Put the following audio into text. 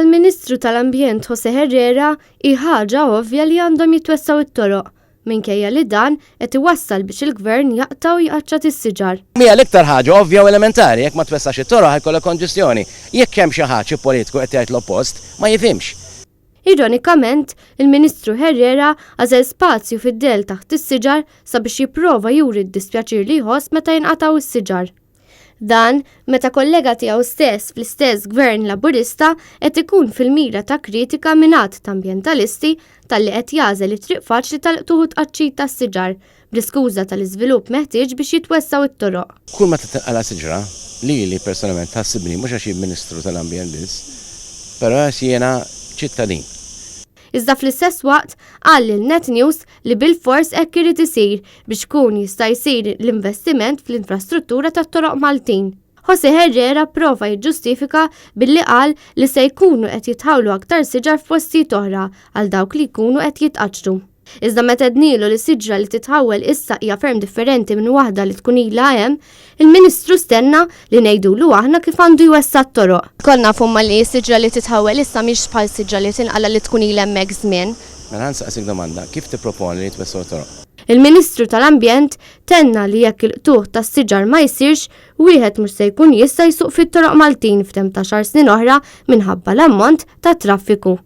Għall-Ministru tal-Ambjent José Herrera hi ħaġa ovvja li għandhom jitwessgħu t-toroq, minkejja li dan qed iwassal biex il-Gvern jaqta' u jqaċċat is-siġar. Hija l-iktar ħaġa ovvja u elementari, jekk ma twessax it-toroq ħa jkollok konġestjoni. Jekk hemm xi ħadd, xi politiku qed jgħid l-oppost, ma jifhimx. Ironikament, il-Ministru Herrera għażel spazju fid-dell taħt is-siġar sabiex jipprova juri d-dispjaċir li jħoss meta jinqatgħu s-siġar. Dan meta kollega tiegħu stess fl-istess Gvern Laburista qed ikun fil-mira ta' kritika minn għadd ta' ambjentalisti talli qed jagħżel it-triq faċli tal-qtugħ u tqaċċit tas-siġar bl-iskuża tal-iżvilupp meħtieġ biex jitwessgħu t-toroq. Kull meta tinqala' siġra, lili personalment tħassibni mhux għax jien Ministru tal-Ambjent biss, però għax jiena ċittadin. Iżda fl-istess waqt qal lil Net News li bilfors hekk irid isir biex ikun jista' jsir l-investiment fl-infrastruttura tat-toroq Maltin. José Herrera pprova jiġġustifika billi qal li se jkunu qed jitħawlu aktar siġar f'postijiet oħra għal dawk li jkunu qed jitqaċċtu. Iżda meta għednielu li siġra li titħawwel issa hija ferm differenti minn waħda li tkun ilha hemm, il-Ministru stenna li ngħidulu aħna kif għandu jwessa' t-toroq. Lkoll nafu imma li siġra li titħawwel issa mhix bħal siġra li tinqala' li tkun ilha hemmhekk żmien. Mela ħa nsaqsik domanda, kif tipproponi li jitwessgħu t-toroq? Il-Ministru tal-Ambjent tenna li jekk il-qtugħ tas-siġar ma jsirx, wieħed mhux se jkun jista' jsuq fit-toroq Maltin f'temp ta' xahar snin oħra minħabba l-ammont ta' traffiku.